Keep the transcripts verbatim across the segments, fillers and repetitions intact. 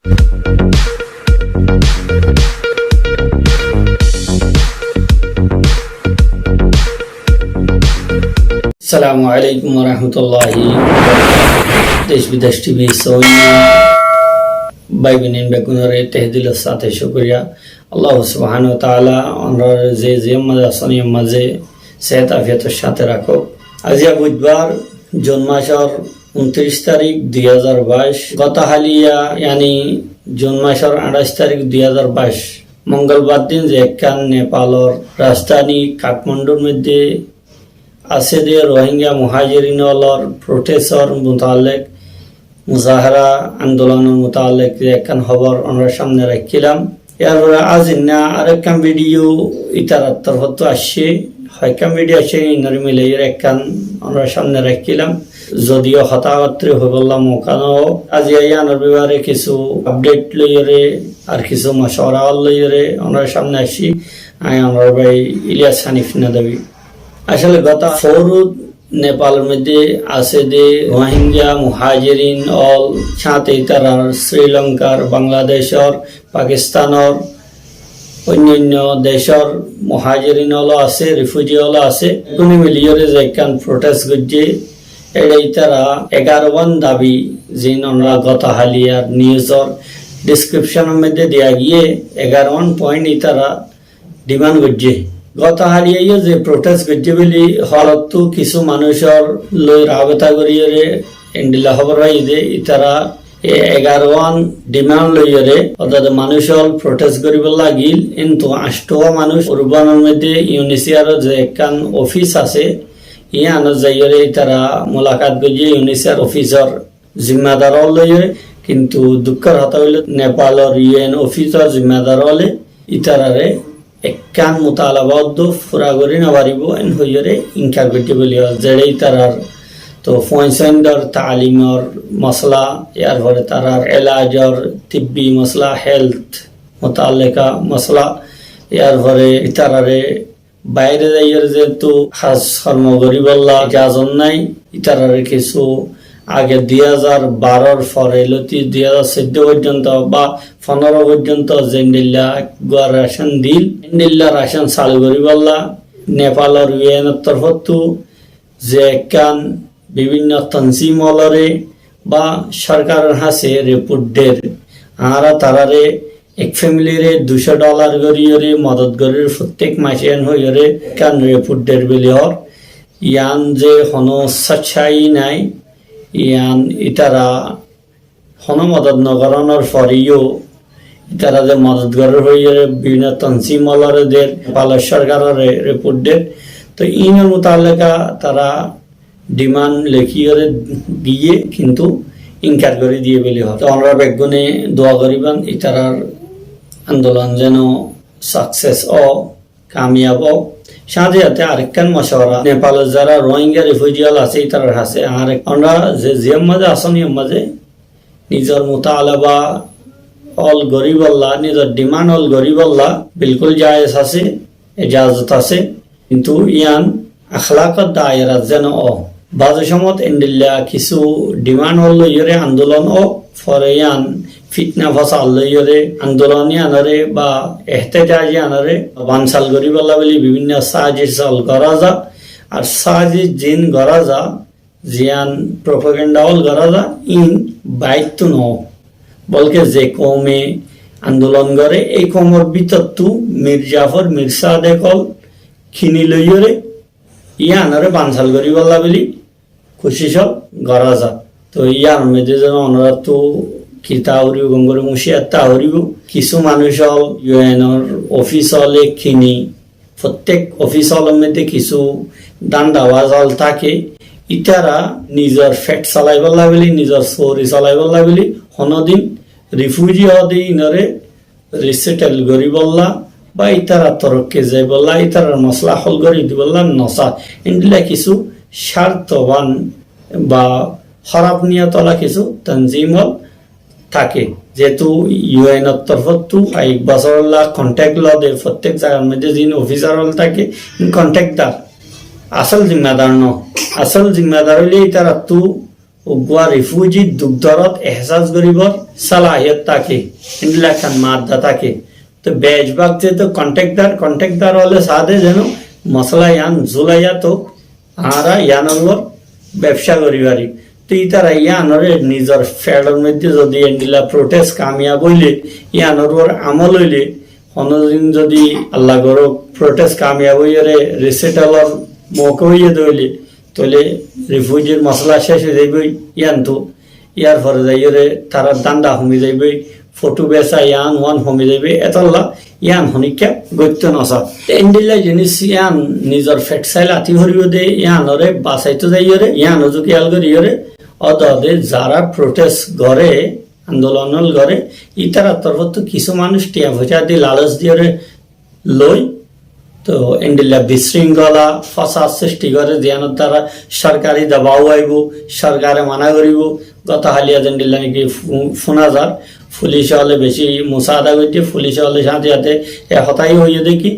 Assalamu alaikum warahmatulláhi wabarakátuhu. Dec bidec T V sóinna bái boin beggúnore tehe dilor sáte cúkuriya. Allah subhanahu wa taala onrare ze ziyán mazé asón iyán mazé sehet afiyotor sáte rakók. Aijja buidbar, Jun masor untiric tarik dui házar baic. Goto háliya, yani Jun masor añçaic tarik dui házar baic, mongolbar din ze ekkán Nepalor rajdháni Katmandur moidde asé de Rohingya muhajirin ólor protestor mutallek, muzahara andolonor mutallek ze ekkán hóbor onrar samne raikkílam. Yar fore aijja arekkán bidiyo itarar torfóttu aiccé, hoekkán bidiyo aiccé, inore milaiyóre ekkán onrar samne raikkílam. Zodiyo hotábattá hoibolla mouka no, aijja iyanor befare kissú update loiyóre ar kissú mocuwara loiyóre onrar samne aiccí. Añí onorar bái Ilyas Hanif Nadwi. Asóle goto foór Nepalor moidde asé de Rohingya muhajirin ól, sáte itarar Sri Lankar, Bangladecor, Pakistanor, oinno oinno decor muhajirin ól asé, refugee ól asé. Beggúne miliyóre ze ekkán protest goijjé, ére itara egarowan dabi, ziín onra goto háliyar newsor descriptionor moidde diya giyé, egarowan point itara demand goijjé. Goto háliya yó ze protest goijjé buli hoilottú kissú manúcor loi rabota goríyore endilla hóbor faiyí de, itara e egarowan demand loiyóre, ortát manúcor protest goríbolla gil, kintu añcthuwa manúc Urbanor moidde UNHCRor ze ekkán ofis asé, iyanot zaiyóre itara mulakat goijjé UNHCR ofisor zimmadar ól loiyóre, kintu dukkór hotá óilde Nepalor UN ofisor zimmadar óle itarare ekkán mutalaba uddú fura gorí no faribó, en hoiyóre inkar goijjé buli hoó. Zeçé itarar to fuain suaindor taalimor mosola, yar fore tarar elajor tibbi mosola, health mutalleka mosola, yar fore itarare baire zaiyóre zehetu haz hormo goríbolla ijazot nái, itarare kissú age dui házar baror fore lóti dui házar sóiddo foijjonto ba fondoro foijjonto zendilla eggúa racon dil, endilla racon salu goríbolla Nepalor UN or torfóttu ze ekkán bibinno tonzim ólore ba sorkaror hañse report der, añára tarare ek femilire ducó dholar goríyore modot gorír, fottek mace en hoiyóre ekkán report der buli hoór. Iyan ze honó sacai nái, iyan itara honó modot no gorónor fore yó itara ze modot gorér hoiyóre bibinno tonzim ólore der, Nepalor sorkarore report der. To inor mutalleka tara demand lekíyore giyé, kintu inkar gorí diyé buli hoó. To onra beggúne dua goríban, itarar andolon zeno success ó, kamiyab ó. Sáñte sáñte arekkán mocuwara, Nepalor zara Rohingya refugee ól asé, itarar hañse añára, onra ze ziyán mazé asón, iyán mazé nizor mutalaba ól goríbolla, nizor demand ól goríbolla bilkul jayez asé, ijazot asé, kintu iyan akhlakor dayerat zeno ó. Baze somot endilla kissú demand ól loiyóre andolon ó, fore iyan fitna fasad loiyóre andolon iyanore ba ehtejaj iyanore bansal goríbolla buli bibinno sajic ól gorá za, ar sajic ziín gorá za, ziyan propaganda ól gorá za, iín baittu no, bolke ze koume andolon gore, ei koumor bútottu Mir Jafor, Mir Sadek ól kini loiyóre iyanore bansal goríbolla buli kucic ól gorá za. To iyan moidde zeno onorattu ki ta foribó, gom gorí huciyar ta foribó. Kissú manúc ól UN or ofis óle kini fottek ofis ólor moidde kissú dhandabaz ól táke, itara nizor fet solaibolla buli, nizor sóori solaibolla buli, honódin refugee óde inore resettle goríbolla ba itarar torokki zaibolla, itarar mosola hól gorí dibolla no sa. Endilla kissú swarthoban ba hóraf niyot ola kissú tonzim ól táke. Zehetu UN or torfóttu ek bosórolla contract lode, fottek zagar moidde ziín ofisar ól táke, contractor, asól zimmadar no. Asól zimmadar óile itarattu uggúa refugee duk dorot ehsas goríbor, salahiyot táke, endilla ekkán madda táke. Toi beci bák zehetu kontraktor, kontraktor ókkole saá de zeno mosola yián zulaiya to añára yiánor uore bebsa gorí fari. Toi ítara yiánore nizor feçor moidde zodi endilla protest kamiyab óile, yiánor uore amol óile, honodin zodi Allah gorouk protest kamiyab óiyore resettle or mouka óiye de óile, tóile refugee r mosola cec ói zaiboi yián to. Yar fore zaiyore tarár danda homi zaiboi, fotu besa yián uán homi zaiboi, etolla yián honikka goitto no sa. Te endilla jinis yián nizor fet sail ati foribo de, yiánore basaito zaiyore, yián ozu kiyal goriyore, ode ode zara protest gore, andolon ol gore, itarar torfottu kisu manúc tiya foisa di laloc diyore loi, to endilla bisringhola, fasad sristi gore, ziyanor dara sorkari dabao aibo, sorkare mana goribo. Goto haliya zendilla niki fu-, funa zar, fulic ole beci musaada goijje, fulic ole sáñte sáñte e hotá hoiye de ki,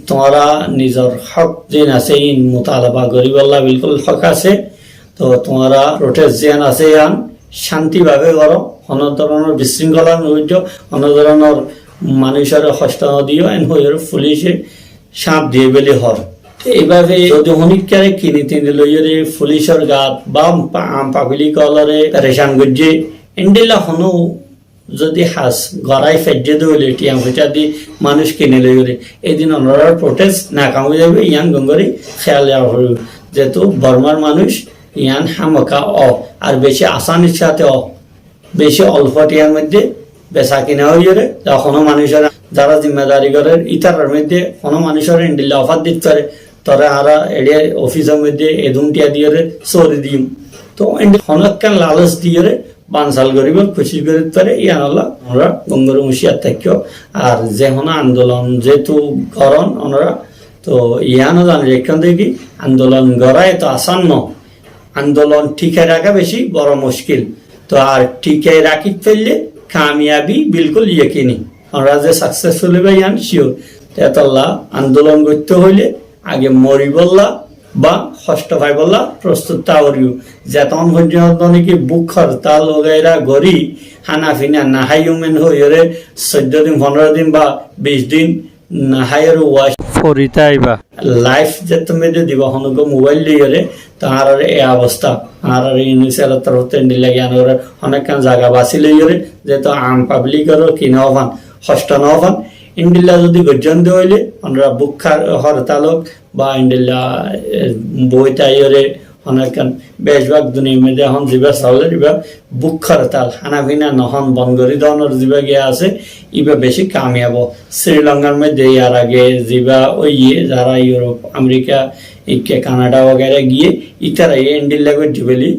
tuáñra nizor hók zin asé, in mutalaba goribolla bilkul hók asé. To tuáñra protest ziyan asé yián cánti babe goro, hono doronor bisringhola no goijjo, hono doronor manúcore hosto no diyo, en hoiyore fulice cáñp diye buli hoór. Te eibabe zodi honikkare kini tini loiyore fulicor gat ba pa-, am pablik olore perecan goijje, endilla hono zodi has gorai faijje de óile, tiya foisa di manúc kine loi gori, edin onorar protest nakam ói zaibo, yián gom gori kéyal raká foribo. Zehetu Bormar manúc yián hámaka ó, ar beci asanir sáte ó, beci olfo tiyar moidde besa kina óiyore, za hono manúcor zara zimmadari gorer, itarar moidde hono manúcor endilla offer dit fare, tore añára eçe ofisor moidde edun tiya diyore sori diyum. To endi hono ekkán laloc diyore bansal goribar kucíc gorit fare, yián olla onora gom gori uciyar táikko. Ar ze hono andolon zehetu goron onora, to yiáno zani raikkón de ki andolon gora eto asan no, andolon tikai raká beci boro muckil. To ar tikai rakit faille kamiyabi bilkul yekini. Onora ze successful óiba yián sure. Etolla andolon goitto óile age moribolla ba hosto faibolla prostut táka foribo. Zeton foijjonto niki buk hortal wagaira gori, hána fina no háiyum en hoiyore soiddo din, fondoro din ba bic din no háiyore uwas fori táiba. Life zetto moidde diba, honogua mobile loiyore, to añárare e obosta, añárare UNHCR or torfottu endilla yián gorer, hono ekkán zaga basi loiyore, zeto am pablik ore ki no fan, hosto no fan, endilla zodi goijjon de óile, onora buk har-, hortal ók, ba endilla, e, boi táiyore, hono ekkán, beci bák duniyar moidde ehón ziba soler iba buk hortal, hána fina no hon, bon gori donor ziba giya asé, iba beci kamiyab ó. Sri Lankar moidde yar age ziba óiye, zara Europe, America, ikke Canada wagaira giye, itara ye endilla goijje buli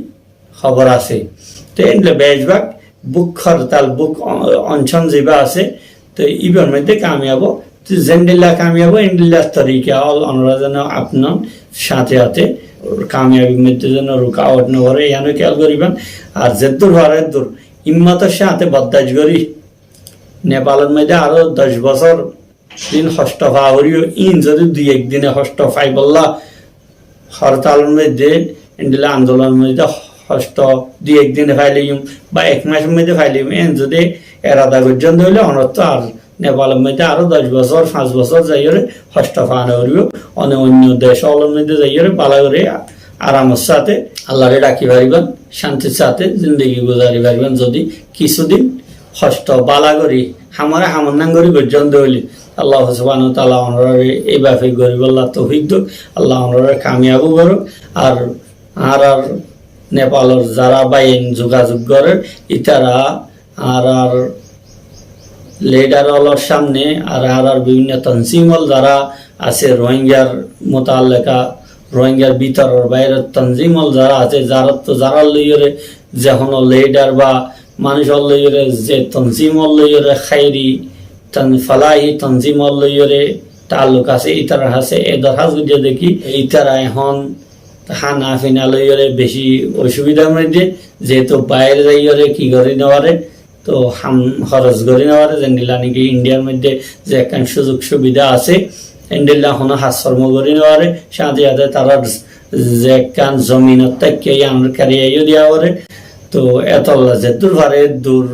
hóbor asé. Te endilla beci bák buk hortal, buk o-, oncon ziba asé, to ibar moidde kamiyab ó. To zendilla kamiyab ó, endilla torika ol onora zeno apnar sáte sáte kamiyabir moidde zeno rukawat no gore, yiáno kéyal goriban. Ar zeddur fare eddur himmotor sáte bordac gori, Nepalor moidde aró doc bosór din hosto fa foribo, in zodi dui ek dine hosto faibolla hortalor moidde, endilla andolonor moidde hosto dui ek dine failoiyum ba ek macor moidde failoiyum, en zodi erada goijjon de óile, onottu ar Nepalor moidde aró doc bosór, fañs bosór zaiyore hosto fa no foribo. One oinno dec ólor moidde zaiyore bála gori aramor sáte Allare daki fariban, cántir sáte zindegi guzari fariban, zodi kisudin hosto bála gori, hamore hamor nang gori goijjon de óile, Allah subhanahu wa taala onorare eibabe goribolla toufik douk, Allah onorare kamiyab goruk. Ar añárar Nepalor zara báiyain zugazug gorer, itara añárar lidar ólor samne ar añárar bibinno tonzim ól zara asé, Rohingyar mutallika, Rohingyar bítoror bairor tonzim ól zara asé, zarattu zarar loiyore, ze hono lidar ba manúc ól loiyore, ze tonzim ól loiyore, háiri ton-, falahi tonzim ól loiyore taalluk asé, itarar hásé e dorhas goijje de ki, itara ehón hána fina loiyore beci osubidar moidde, zehetu baire zaiyore ki gori no fare, to ham hóros gori no fare, zendilla niki Indiyar moidde ze ekkán suzuk subida asé, endilla hono ham kormo gori no fare, sáte sáte tarar ze ekkán zominot táikke yián kariya yo diya fare. To etolla zeddur fare eddur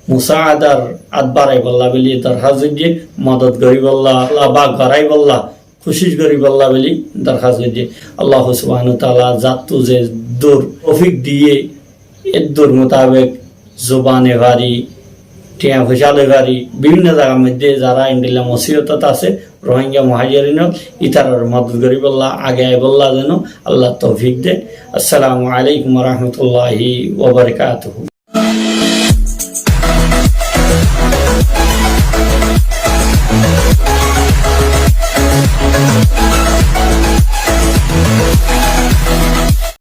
musaadar át baraibólla buli dorhás goijjé, modot goríbolla ba goráibolla kucíc goríbolla buli dorhás goijjé. Allah subhanahu wa taala zattu ze dur toufik diyé, eddur mutabek zubane fari, thiañ foicá loi fari, bibinno zagar moiddé zará endilla musibotot asé, Rohingya muhajirin ol, ítarar modot goríbolla, age aibólla zeno Allah toufik de. Assalamu alaikum wa rahmatullahi wa barakatuhu.